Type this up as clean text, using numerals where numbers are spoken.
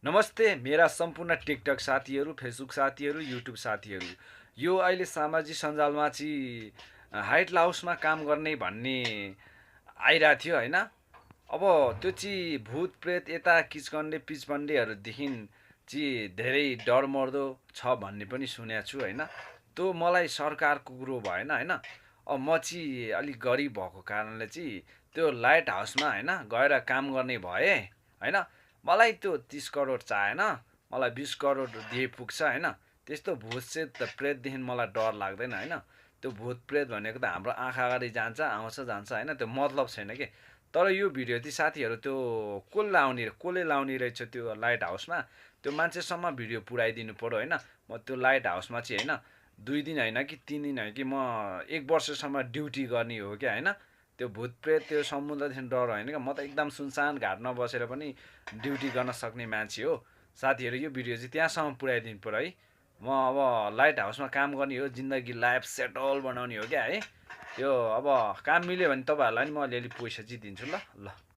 नमस्ते मेरा सम्पूर्ण टिकटक साथीहरू, फेसबुक साथीहरू, युट्युब साथीहरू। यो अहिले सामाजिक सञ्जालमा चाहिँ हाइट हाउसमा काम गर्ने भन्ने आइरहेको थियो होइन। अब त्यो चाहिँ भूत प्रेत यता किचकन्डे पिचबन्डेहरूदेखि चाहिँ धेरै डरमर्दो छ भन्ने पनि सुनेको छु होइन। त्यो मलाई सरकारको कुरो भएन होइन। अब म चाहिँ अलिक गरिब भएको कारणले चाहिँ त्यो लाइट हाउसमा होइन गएर काम गर्ने भए होइन। मलाई त्यो 30 करोड चाहिएन, मलाई 20 करोड दिए पुग्छ होइन। त्यस्तो भूत प्रेतदेखि मलाई डर लाग्दैन होइन। त्यो भूत प्रेत भनेको त हाम्रो आँखा अगाडि जान्छ आउँछ जान्छ होइन, त्यो मतलब छैन कि। तर यो भिडियो चाहिँ साथीहरू त्यो कसले लाउने रहेछ त्यो लाइट हाउसमा, त्यो मान्छेसम्म भिडियो पुऱ्याइदिनु पऱ्यो होइन। म त्यो लाइट हाउसमा चाहिँ होइन 2 दिन होइन कि 3 दिन होइन कि म 1 वर्षसम्म ड्युटी गर्ने हो क्या होइन। त्यो भूतप्रेत त्यो समुद्रदेखि डर होइन क्या। म त एकदम सुनसान घाटमा बसेर पनि ड्युटी गर्न सक्ने मान्छे हो। साथीहरू यो भिडियो चाहिँ त्यहाँसम्म पुऱ्याइदिनु पऱ्यो है। म अब लाइट हाउसमा काम गर्ने हो, जिन्दगी लाइफ सेटल बनाउने हो क्या है। यो अब काम मिल्यो भने तपाईँहरूलाई नि म अलिअलि पैसा चाहिँ दिन्छु ल ल।